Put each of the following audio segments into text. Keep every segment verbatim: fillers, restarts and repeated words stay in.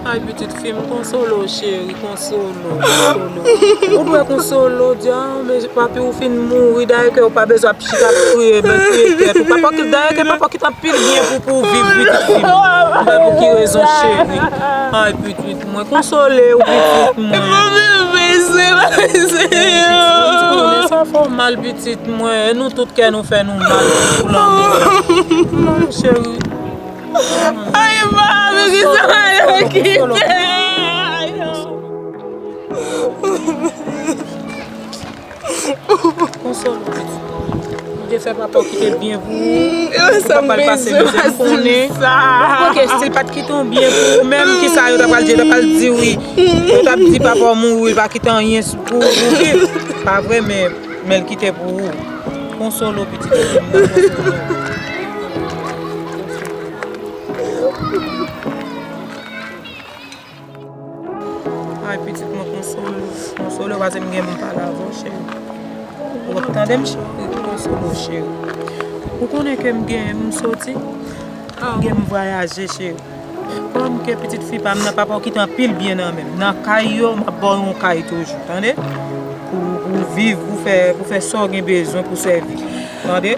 Ay, pitit fi m, konsole w, cheri, konsole w, konsole w. Ou dwe konsole w, di, a, men papi w fin mouri, dayè ke w pa bezwen ap chita ap kriye, men kriye tèt ou. Papa ki, dayè ke papa ki t ap pil byen pou, pou w viv, pitit fi m. Ou wè pou ki rezon, cheri? Ay, pitit mwen, konsole w, pitit mwen. Mwen bezwen, mwen bezwen. Pitit mwen, sa fè w mal, pitit mwen. E nou tout kè nou fè nou mal pou lanmò. Non, cheri. Ay, mami, ki sa yo kite? Ay, non. Konsole w, pitit. Bondye fè papa w kite l byen pou ou. Pou papa l pase mizè, m konnen. Bon, ok, si l pa t kite w byen pou ou menm, kisa yo ta pral di? Yo ta pral di wi. Yo t ap di papa w mouri, l pa kite anyen pou ou viv. Pa vre, men, men l kite pou ou. Konsole w, pitit fi m nan, konsole w. Ay, pitit mwen, konsole w. Konsole w, paske m gen pou m pale avè w, cheri. Ou ap tande m, cheri? Konsole w, cheri. Ou konnen ke m gen, m soti? M gen, m vwayaje, cheri. Kòm ke pitit fi pa m nan, papa w kite anpil byen nan men m. Nan kay yo, m ap ba w yon kay toujou, tande? Pou, pou viv, pou fè, pou fè sa w gen bezwen pou sèvi. Tande?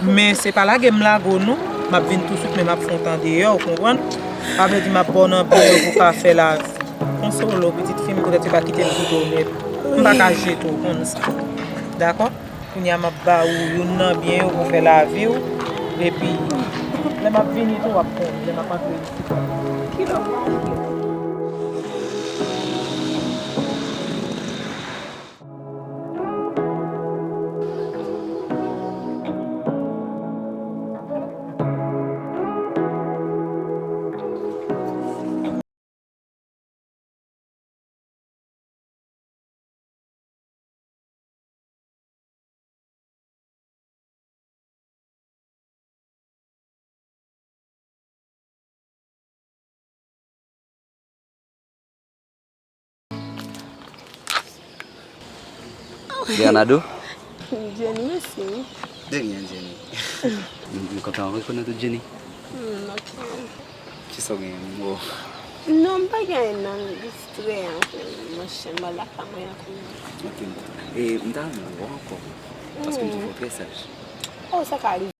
Men se pa lage m lage w non. M ap vin touswit, men m ap fè w tan deyò, w konprann? Pa vle di m ap ba w nan byen pou w ka fè lavi. Konsole w, pitit fi m, poutèt se pa kite m kite w nèt. M pa ka jete w, konn sa. Dakò? Kounye a m ap ba ou youn nan byen yo pou fè lavi w. Epi, lè m ap vini tou, w ap konnen, lè m ap antre isit la. Ki lè w ap antre? Leonardo? Jenny, mèsi. De rien, Jenny. M, m kontan rekonèt ou, Jenny. Hmm, ok. Kisa w genyen, mo? Non, m pa gen anyen non, m distrè anpil, monchè, m al lakay mwen anpil. Ok, m ta, e m ta renmen wè w ankò, paske m twouve w trè saj. Oh, sa ka rive.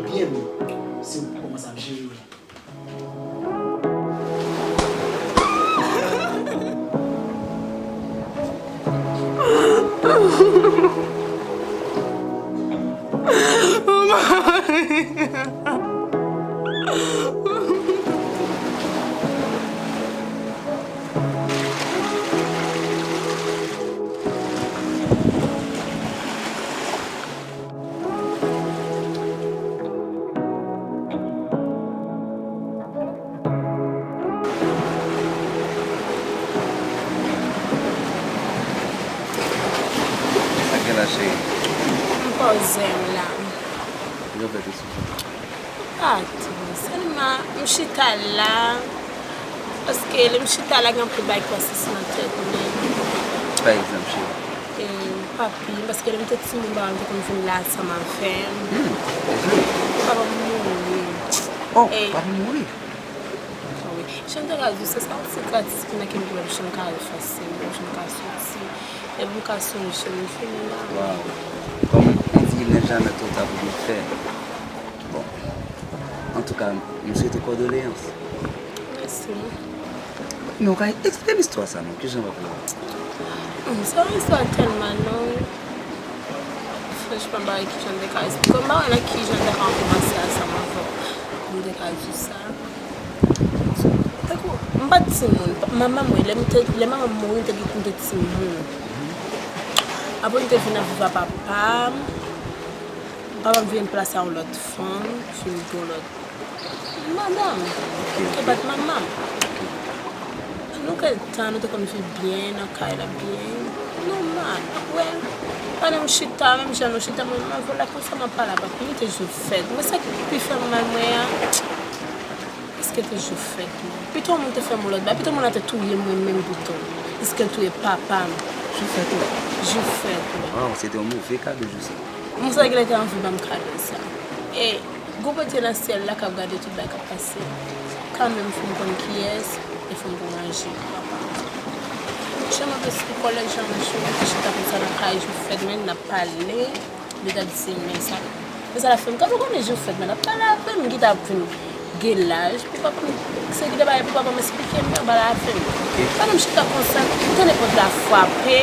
Byen, si w kòmanse ap jere yo la. Sa k gen la, cheri? M poze m la. Yo fè te sou. Pa twò, sèlman m chita la, paske lè m chita la, gen anpil bagay k pase sou nan tèt mwen. Pa egzanp, cheri? E, papi m, paske lè m te timoun, papa m te konn vin la ansanm avè m. Hmm, e vre? Papa m mouri. Oh, e, papa m mouri? Wi. Jan m te ka di w, se sa, se gratis ki nan ke m pwoblèm, jan m ka efase m, jan m ka soti, epi m ka sonje m, m fini la. Waw. Kòm on di, il n'est jamais trop tard pou byen fè. Bon. Antouka, m swete w kondoleyans. Mèsi. Men w ka eksplike m istwa sa non, kijan w ap fè? Hmm, se yon istwa tèlman long. Franchman, m pa wè kijan m te ka eksplike w. M pa wè nan kijan m ta ka kòmanse ansanm avè w pou m te ka di w sa. Tankou, m pa t timoun. Manman m, wi, lè m te, lè manman m mouri, m te, m te timoun. Apre, m te vin ap viv ak papa m. Papa m vin plase a yon lòt fanm, vin gen yon lòt madanm. Ok, ok. Ki pa t manman m. Ok. Nou gentan, nou te konn viv byen, nan kay la byen, nòmal. Apre, pandan m chita, menm jan nou chita, mwen, mwen, vwala, konsa mwen pale avèk li, li te jwe fèt. Mwen, sa ki pi fè m mal, mwen, a, èske te jwe fèt, mwen? Pito moun te fè m yon lòt bagay, pito moun nan te touye mwen menm pito. Èske l touye papa m? Jwe fèt, wi. Jwe fèt, wi. Waw, se te yon move kado jou sa. Mwen santi ke li te anvi ban m kado sa. E, Gwo Bondye nan syèl la k ap gade tout bagay k ap pase, kanmenm fò m konn kiyès e fò m konn aji pou papa m. Jan m ap esplike w, lè jan m chita konsa nan kay jou fèt, men n ap pale, li t ap di se men sa. Men sa l ap fè m, kanpe konnen jou fèt, men l ap pale avè m, ki t ap vin gen laj pou papa m, se ki de bagay pou papa m esplike m, l ap pale avè m. Pandan m chita konsa, m tande pòt la frape.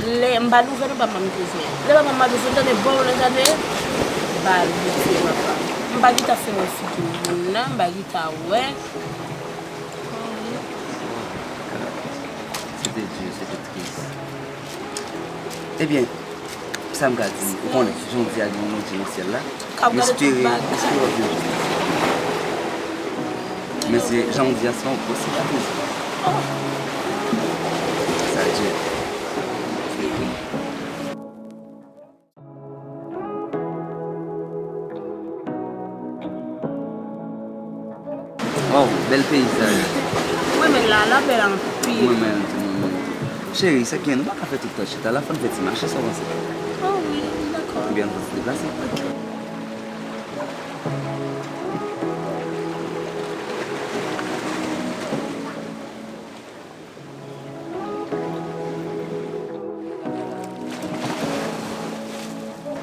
Lè m pa louvri, non, papa m te ouvri. Lè papa m pa ouvri, m tande bòw, lè m tande, m pa louvri, papa. M pa gentan fin wè figi moun nan, m pa gentan wè. Se te di, se te tris. Ebyen, sa m ka di, ou konnen, jan w di a gen yon Bondye nan syèl la. M espere, m espere w ap jwenn jistis. Men se jan w di a, se yon gwo sipatize. Sa di. Waw, bèl peyizaj. Mwen renmen la, la bèl anpil. Mwen menm tou, mwen menm tou. Cheri, sa k gen, nou pa ka fè tout tan chita la, fò n fè ti mache, sa w panse? Oh wi, dakò. Oubyen n fè ti deplase? Ok.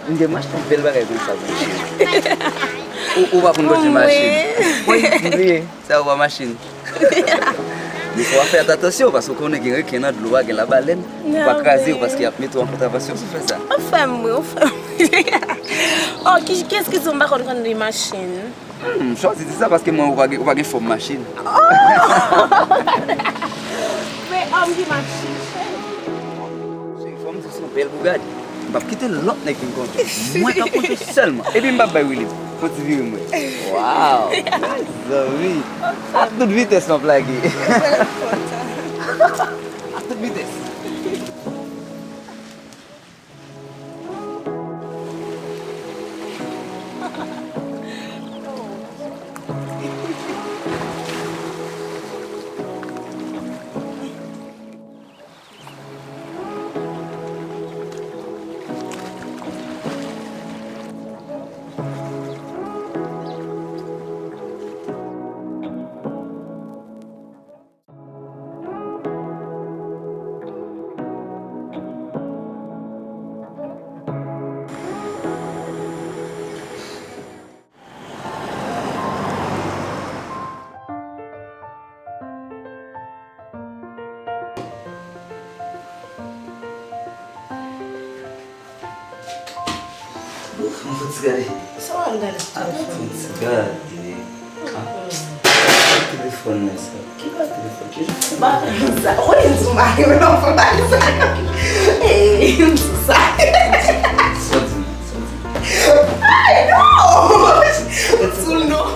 M gen machin bèl bagay konsa pou cheri. Ou, ou pa konn kondui machin. Wi, m bliye. Sa ou pa machin. Men fò w fè atansyon, paske w konnen gen reken nan dlo a, gen labalèn. Pou pa kraze w, paske y ap mete w an kontravansyon si w fè sa. Ou fè m ri, ou fè m ri. Oh, ki, kiyès ki di w m pa konn kondui machin? Hmm, m chwazi di sa paske mwen, ou pa gen, ou pa gen fòm machin. Oh! Men òm ki machin, cheri. Cheri, fò m di w se yon bèl bougadi. M p ap kite lòt nèg vin kondui. Mwen k ap kondui sèlman. Epi m p ap bay woule. Fò ti vire mwen. Waw! Mezanmi! A tout vitès m ap lage. A tout vitès. Ouf, mwen fè ti gade. Sa w al gade sou telefòn? Fè ti gade. Ah, telefòn nan sa. Ki pa telefòn? Ki jan? Ba, sa. Ou konnen m sou mari m, non, fò pa di sa. Ey, m sou sa. Sa w di, sa w di. Ay, non! Sou non.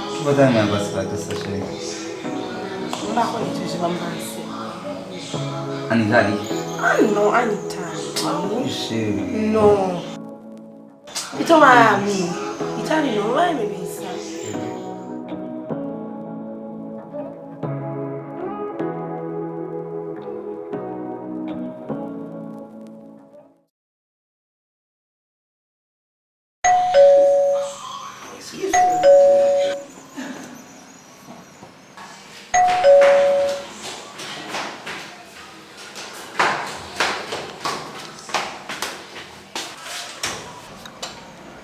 Ki bò w ta renmen al pase vakans la, cheri? M pa konnen, cheri, se pa m pase. Ann Itali? Ah non, ann Itali. Wi, cheri. Non. Pito Miami. Itali non, m pa renmen peyi sa.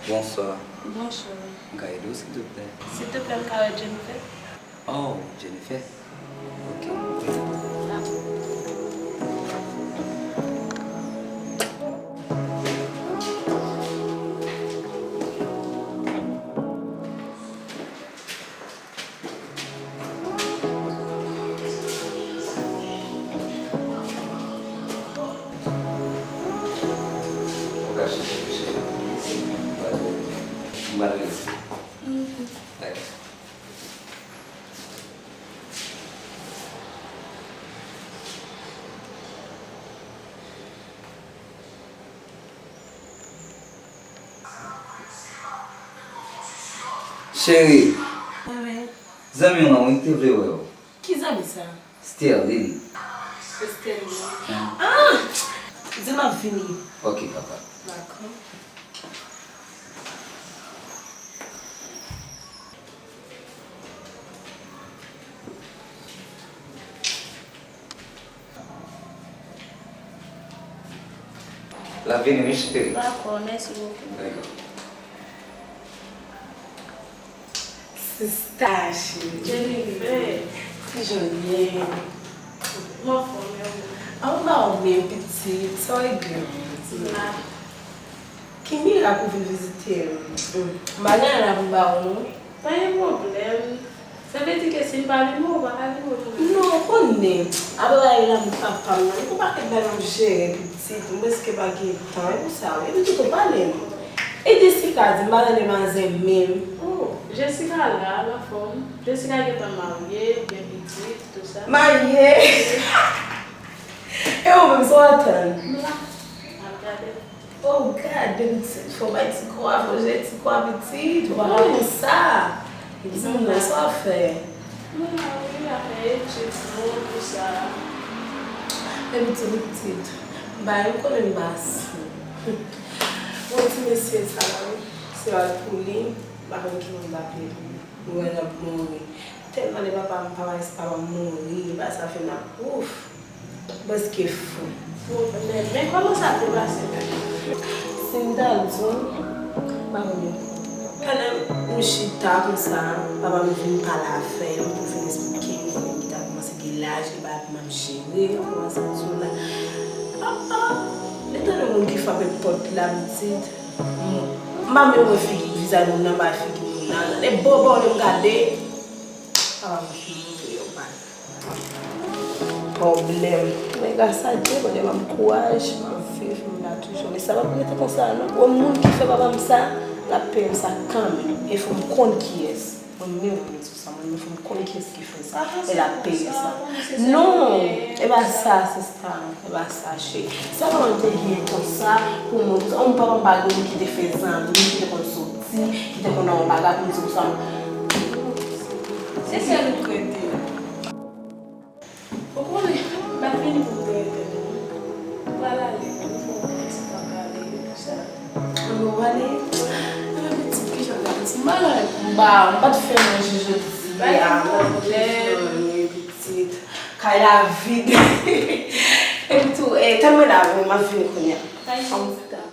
Bonswa. Bonswa. M ka ede w, silvouplè? Silvouplè, m ka wè Jennifer? Oh, Jennifer. Ok. Ou ka chèche, chèche. M pral rele. Ok. Cheri, zanmi w lan wi, te vle wè w. Ki zanmi sa? Sterline. Sterline. Ah! Di l m ap vini. Ok, papa. Dakò. L ap vini, wi, cheri. Dakò, mèsi bokou. Dakò. Sista cheri. Jennifer. Ki jan w ye? Mwen anfòm, e ou? An ba w men pitit, sa w regle? M la. Ki mirak ou vin vizite m? M pa gen anyen la pou m ba w non. Pa gen pwoblèm. Sa vle di ke si m pa vin wè w, ou pa ka vin wè mwen menm? Non, ou konnen. Apre bagay la, m papa m nan, li gon pakèt bagay m ap jere, pitit. M prèske pa gen tan. E pou sa, wi. Epi tou, tou pale m. E Jessica, di m pa tande manzè menm. Oh, Jessica la, l anfòm. Jessica gentan marye, gen pitit, tou sa. Marye? E ou menm, sa w ap tann? M la, m ap gade. Oh, gade pitit, fò bay ti kò a, fò jere ti kò a pitit, ou pa ka konsa. Di m non, sa w ap fè? Mwen la wi, m ap fè etid mwen, tou sa. Epi tou pitit, bay m konnen m pa si. Bon, ti mesye sa la wi, se al pou li, m pa konn ki moun l ap ye pou li. Mwen ap mouri. Tèlman de papa m, papa, papa m mouri, li pase afè m nan, ouf, m prèske fou. Bon, men, men kòman sa te pase menm? Si m ta di w, m pa konnen. Pandan m chita konsa, papa m vin pale avè m pou vin esplike m, konnen m gentan kòmanse gen laj, gen bagay pou m ap jere, kòman sa di w la. Ah, ah, li tande moun ki frape pòt la, pitit. M pa menm wè figi, vizaj moun nan, m pa wè figi moun nan. Tande bò bò lè m gade. Papa m fin mouri, yo pa. Pwoblèm. Men gras a Dye, Bondye ban m kouraj, m ap viv, m la toujou. Men sa p ap rete konsa non. Bon, moun ki fè papa m sa, l ap peye m sa kanmenm. E fò m konn kiyès. Mwen menm, mwen di w sa, mwen menm fò m konn kiyès ki fè sa. E l ap peye sa. Non, e pa sa, sista. E pa sa, cheri. Sa pa mwen te gen konsa pou moun. Yon papa m pa gen moun ki te fè zanmi, ki te konn soti, ki te konn nan yon bagay pou m di konsa. Se sèl ou k rete. Ou konnen, m pa t vini pou m te rete non. M pral ale, m fè yon ti tan pale, tout sa. Ann nou pale. Ebyen pitit, kijan w te piti? M pa gen anyen pou m ba w, m pa t fè manje jodi a, m pa t fè manje pitit. Kay la vid. Epi tou, e, tèlman lave, m ap vini kounye a. Ann pita.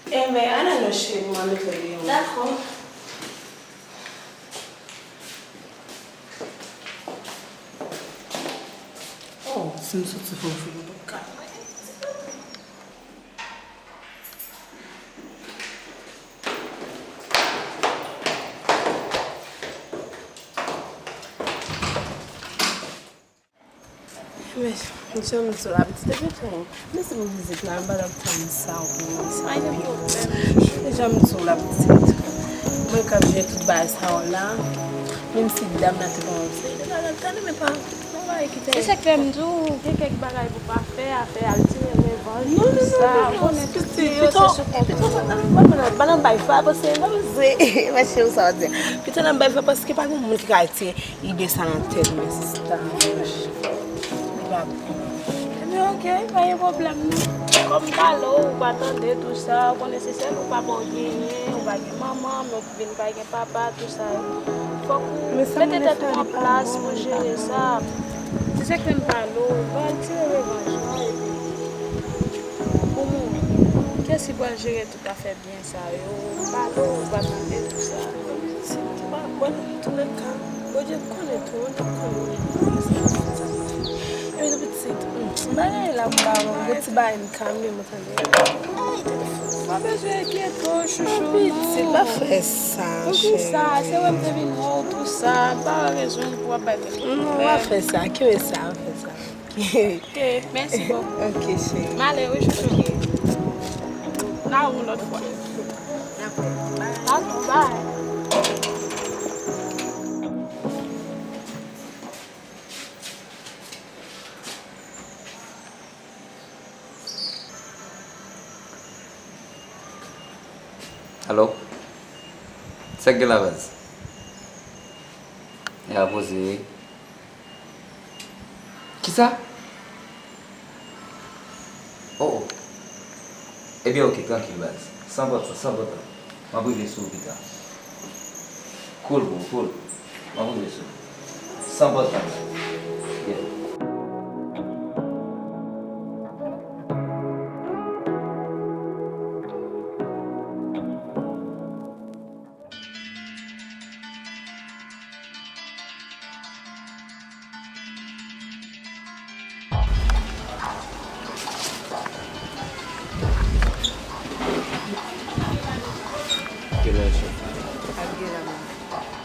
Enben, ann al non cheri, pou m al mete w deyò. Dakò. Oh, si m soti fò m fini pou m ka. Men, jan m di w la pitit, epi tou, mèsi pou vizit la, m pa t ap tann sa w pou mwen, sa. Pa gen pwoblèm. Jan m di w la pitit, mwen k ap jere tout bagay sa yo la, menm si dam nan te konn se de bagay tande, men pa, yon bagay ki te. Se sa k fè m di w, gen kèk bagay pou pa fè, afè al tire revanj, non, non, non, non, non, pitit, pito, pito, pito, pa nan bay fè, paske, non, se, mèsi pou sa w di. Pito nan bay fè, paske pa gen moun ki ka retire ide sa nan tèt mwen, sista. Li pa bon. Ebyen, oke, pa gen pwoblèm, non. Kòm m pale w, ou pa tande tou sa, ou konnen se sèl ou papa w genyen, ou pa gen manman, men ou vin pa gen papa, tou sa. Fòk ou mete tèt ou an plas pou jere sa. Se sa k fè m pale w, pa al tire revanj, non, epi ou mouri. Kiyès ki pral jere tout afè byen sa yo, m pale w, ou pa tande tou sa. Pitit, ou pa konn, antoulèka, Bondye konnen tou, mwen t ap konnen. Sa m pa wè, gon ti bagay m ka menm, tande. Pa bezwen enkyete w, chouchou, non. Pitit, pa fè sa, cheri. Poukisa? Se wè m te vin wè w tou sa, m pa wè rezon pou w ap bay tèt ou pwoblèm. Non, pa fè sa, kenbe sa, pa fè sa. Ok, mèsi bokou. Ok, cheri. M ale wi, chouchou. N a wè yon lòt fwa. Dakò, bye. Dakò, bye. Alo? Sa k gen la, baz? E a poze wi. Kisa? Oh, oh. Ebyen, ok, trankil, baz. San pran tan, san pran tan. M ap rive sou ou pita. Cool, bro, cool. M ap rive sou ou. San pran tan. Yeah.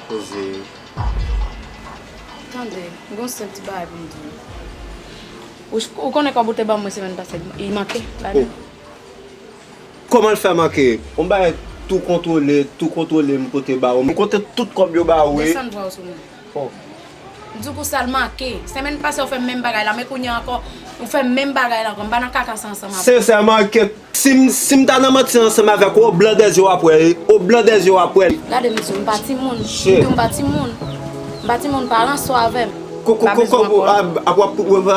Poze. Tande, m gen yon senp ti bagay pou m di w. Ou, ou konnen kòb ou te ban mwen semèn pase, li manke la menm? Kòman l fè manke? Yon bagay tou kontwole, tou kontwole m pote ba ou. M konte tout kòb yo ba ou wi. Desann vwa w sou mwen. Oh. M di w pou sa l manke. Semèn pase ou fè m menm bagay la, men kounye a ankò, ou fè m menm bagay la ankò. M pa nan kaka sa ansanm avè w. Sensèman, ke si m, si m ta nan manti ansanm avèk ou, o blan dèzye w ap wè, o blan dèzye w ap wè. Gade m di w, m pa timoun. M di w m pa timoun. M pa timoun, pa ranse w avè m. Ko, ko, ko, ko, ap, ap, ap, ap,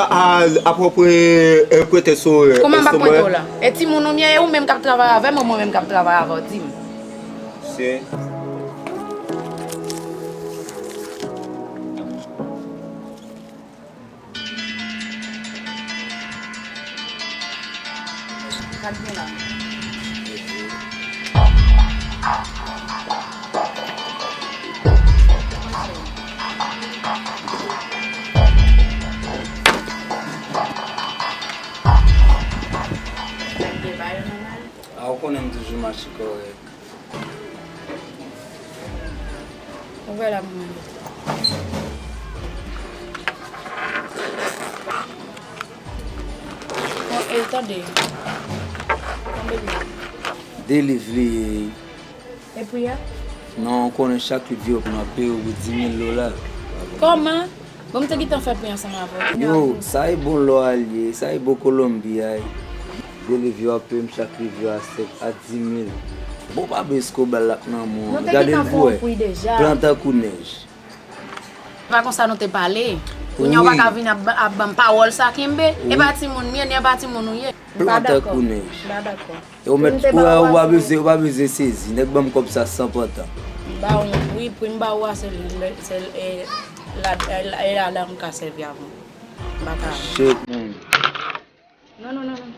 ap, ap, eh, eh, prete sou, eh, kòman m ap prete w la? E timoun ou m ye, e ou menm k ap travay avè m, ou mwen menm k ap travay avè w, di m. Se. Sa k gen la? A, ou konnen m toujou mache kòrèk. Ouvè la pou mwen. Bon, e tande. Konbyen li ye? De liv li ye. E pri a? Non, ou konnen chak liv yo, m ap peye w pou di mil dola. Kòman? Bon, m te gentan fè pri ansanm avè w. Yo, sa e bon lò a l ye, sa e bon Kolonbi a ye. De liv yo ap peye m chak liv yo a sèt a di mil. Bon, pa bezwen ko bal l ap nan men w. Gade l pou wè. Plan tankou nèj. Pa konsa nou te pale. Kounye a w pa ka vin ap, ap ban m pawòl sa kenbe. E pa timoun m ye, ni e pa timoun ou ye. Plan tankou nèj. M pa dakò. E ou mèt, ou, ou pa bezwen, ou pa bezwen sezi. Nèg ban m kòb sa san pantan. M ba ou, wi, pri m ba ou a, se, se, e, la, e, e la, la m ka sèvi avè w. M pa ka. Shit, man. Non, non, non, non.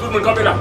Tout moun kanpe la.